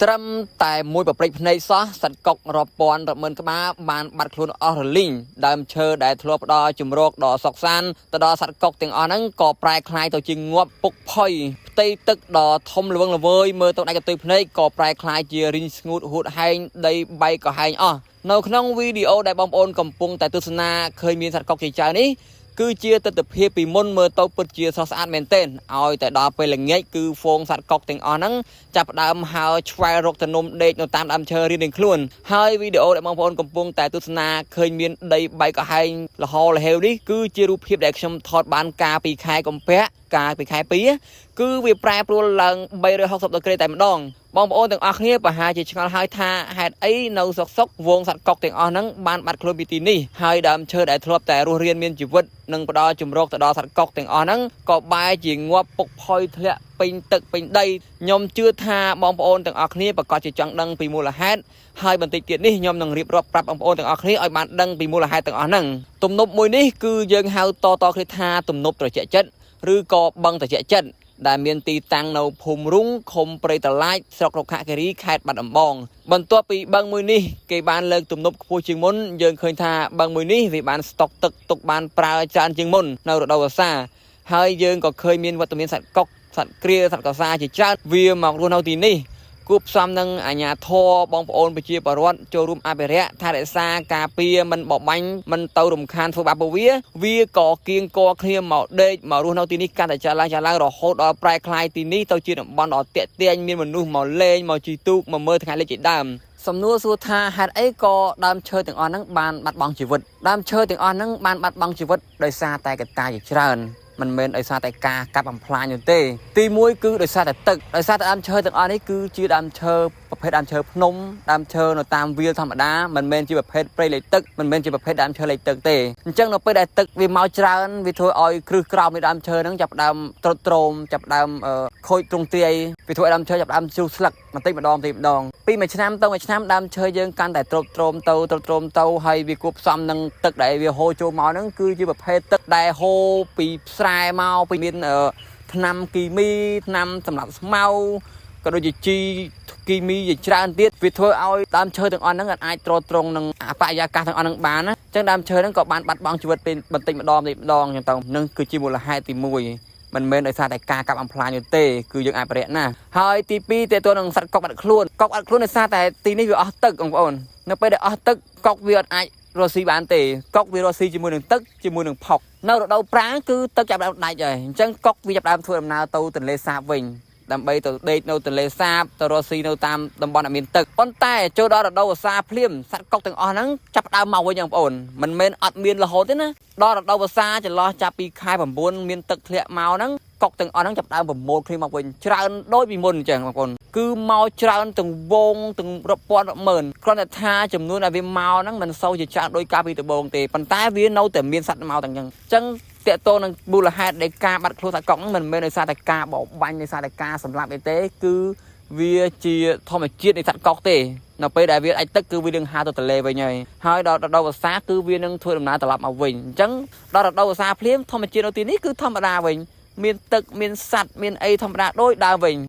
ត្រឹមតែមួយប្រព្រឹត្តភ្នែកសោះសត្វកុករាប់ពាន់រាប់ម៉ឺនក្បាលបានបាត់ខ្លួនអស់រលីងដើមឈើដែលធ្លាប់ផ្ដល់ជំរកដ៏សុខសាន្តទៅដល់សត្វកុកទាំងអស់ហ្នឹងក៏ប្រែក្លាយទៅជាងាប់ពុកផុយផ្ទៃទឹកដ៏ធំល្វឹងល្វើយមើលទៅដាច់កន្ទុយភ្នែកក៏ប្រែក្លាយជារីងស្ងួតហួតហែងដីបែកក៏ហែងអស់នៅក្នុងវីដេអូដែលបងប្អូនកំពុងតែទស្សនាឃើញមានសត្វកុកជាច្រើននេះ គឺជាទស្សនភាពពីមុនមើលទៅពិតជាស្រស់ស្អាតមែនទែនឲ្យតែដល់ពេលល្ងាចគឺហ្វូងសត្វកុកទាំងអស់ហ្នឹងចាប់ផ្ដើមហើរឆ្វែលរកទំនំដេកនៅតាមដើមឈើរៀងៗខ្លួនហើយវីដេអូដែលបងប្អូនកំពុងតែទស្សនាឃើញមានដីបែកក្រហែងលហលហេវនេះគឺជារូបភាពដែលខ្ញុំថតបានកាលពីខែកុម្ភៈកាលពីខែ2គឺវាប្រែប្រួលឡើង360ដឺក្រេតែម្ដងបងប្អូនទាំងអស់គ្នាប្រហែលជាឆ្ងល់ហើយថាហេតុអីនៅសុកសុកវងសត្វកុកទាំងអស់ហ្នឹងបានបាត់ខ្លួនពីទីនេះហើយដើមឈើដែលធ្លាប់តែរស់រានមានជីវិតនិងផ្ដល់ជំរកទៅដល់សត្វកុកទាំងអស់ហ្នឹងក៏បែរជាងាប់ពុកផុយធ្លាក់ពេញទឹកពេញដីខ្ញុំជឿថាបងប្អូនទាំងអស់គ្នាប្រកាសជាចង់ដឹងពីមូលហេតុហើយបន្តិចទៀតនេះខ្ញុំនឹងរៀបរាប់ប្រាប់បងប្អូនទាំងអស់គ្នាឲ្យបានដឹងពីមូលហេតុទាំងអស់ហ្នឹងទំនប់មួយនេះគឺយើងហៅតតគ្នាថាទំនប់ត្រជាក់ចិត្តឬក៏បឹងត្រជាក់ចិត្តដែលមានទីតាំងនៅភូមិរុងឃុំព្រៃតឡាចស្រុករក្ខគិរីខេត្តបាត់ដំបងបន្ទាប់ពីបឹងមួយនេះគេបានលើកទំនប់ខ្ពស់ជាងមុនយើងឃើញថាបឹងមួយនេះវាបានស្តុកទឹកទុកបានប្រើច្រើនជាងមុននៅរដូវវស្សាហើយយើងក៏ឃើញមានវត្តមានសត្វកុកសត្វគ្រាសត្វកសាជាច្រើនវាមករស់នៅទីនេះគួបផ្សំនឹងអាជ្ញាធរបងប្អូនប្រជាពលរដ្ឋចូលរួមអភិរក្សថែរក្សាការពារមិនបបាញ់មិនទៅរំខានធ្វើបាបពួកវាវាក៏គៀងគរគ្នាមកដេកមករស់នៅទីនេះកាន់តែច្រើនឡើងច្រើនឡើងរហូតដល់ប្រែក្លាយទីនេះទៅជាតំបន់ដ៏ទាក់ទាញមានមនុស្សមកលេងមកជិះទូកមកមើលថ្ងៃលិចជាដើមសំណួរសួរថាហេតុអីក៏ដើមឈើទាំងអស់ហ្នឹងបានបាត់បង់ជីវិតដើមឈើទាំងអស់ហ្នឹងបានបាត់បង់ជីវិតដោយសារតែកត្តាជាច្រើនមិនមែនដោយសារតែការកាប់បំផ្លាញនោះទេទី1គឺដោយសារតែទឹកដោយសារតែដើមឈើទាំងអស់នេះគឺជាដើមឈើប្រភេទដើមឈើភ្នំដើមឈើនៅតាមវាលធម្មតាមិនមែនជាប្រភេទព្រៃលិចទឹកមិនមែនជាប្រភេទដើមឈើលិចទឹកទេអញ្ចឹងនៅពេលដែលទឹកវាមកច្រើនវាធ្វើឲ្យគ្រឹះក្រោមនៃដើមឈើហ្នឹងចាប់ផ្ដើមទ្រុឌទ្រោមចាប់ផ្ដើមខូចទ្រង់ទ្រាយវាធ្វើឲ្យដើមឈើចាប់ផ្ដើមជ្រុះស្លឹកបន្តិចម្ដងបន្តិចម្ដងពីមួយឆ្នាំទៅមួយឆ្នាំដើមឈើយើងកាន់តែទ្រុឌទ្រោមទៅទ្រុឌទ្រោមទៅហើយវាគួបផ្សំនឹងទឹកដែលវាហូរចូលមកហ្នឹងគឺជាប្រភេទទឹកដែលហូរពីស្រែមកពីមានថ្នាំគីមីថ្នាំសម្រាប់ស្មៅក៏ដូចជាជីគីមីជាច្រើនទៀតវាធ្វើឲ្យដើមឈើទាំងអស់ហ្នឹងអាចទ្រទ្រង់នឹងអបរិយាកាសទាំងអស់ហ្នឹងបានណាអញ្ចឹងដើមឈើហ្នឹងក៏បានបាត់បង់ជីវិតពេលបន្តិចម្ដងបន្តិចម្ដងអញ្ចឹងទៅនឹងគឺជាមូលហេតុទី1មិនមែនដោយសារតែការកាប់បំផ្លាញនោះទេគឺយើងអភិរក្សណាហើយទី2តើតើនឹងសត្វកុកបាត់ខ្លួនកុកបាត់ខ្លួនដោយសារតែទីនេះវាអស់ទឹកបងប្អូននៅពេលដែលអស់ទឹកកុកវាអត់អាចរស់ស៊ីបានទេកុកវារស់ស៊ីជាមួយនឹងទឹកជាមួយនឹងផុកនៅរដូវប្រាំងគឺទឹកចាប់ដើមដាច់ហើយអញ្ចឹងកុកវាចាប់ដើមធ្វើដំណើរទៅទន្លេសាបវិញដើម្បីទៅដេកនៅទន្លេសាបទៅរស់ស៊ីនៅតាមតំបន់ដែលមានទឹកប៉ុន្តែចូលដល់រដូវវស្សាភ្លាមសត្វកុកទាំងអស់ហ្នឹងចាប់ដើមមកវិញបងប្អូនមិនមែនអត់មានរហូតទេណាដល់រដូវវស្សាចន្លោះចាប់ពីខែ9មានទឹកធ្លាក់មកហ្នឹងកុកទាំងអស់ហ្នឹងចាប់ដើមប្រមូលគ្នាមកវិញច្រើនដូចពីមុនអញ្ចឹងបងប្អូនគឺមកច្រើនទាំងវងទាំងរាប់ពាន់រាប់ម៉ឺនគ្រាន់តែថាចំនួនដែលវាមកហ្នឹងមិនសូវជាច្រើនដូចកាលពីដំបូងទេប៉ុន្តែវានៅតែមានសត្វមកទាំងអញ្ចឹងអញ្ចឹងតកតងនឹងមូលហេតុនៃការបាត់ខ្លួនសត្វកុកហ្នឹងមិនមែនដោយសារតែការបរបាញ់ដោយសារតែការសម្លាប់អីទេគឺវាជាធម្មជាតិនៃសត្វកុកទេនៅពេលដែលវាអាចទឹកគឺវានឹងហើរទៅទន្លេវិញហើយហើយដល់រដូវវស្សាគឺវានឹងធ្វើដំណើរត្រឡប់មកវិញអញ្ចឹងដល់រដូវវស្សាភ្លាមធម្មជាតិនៅទីនេះគឺធម្មតាវិញមានទឹកមានសត្វមានអីធម្មតាដូចដើមវិញ។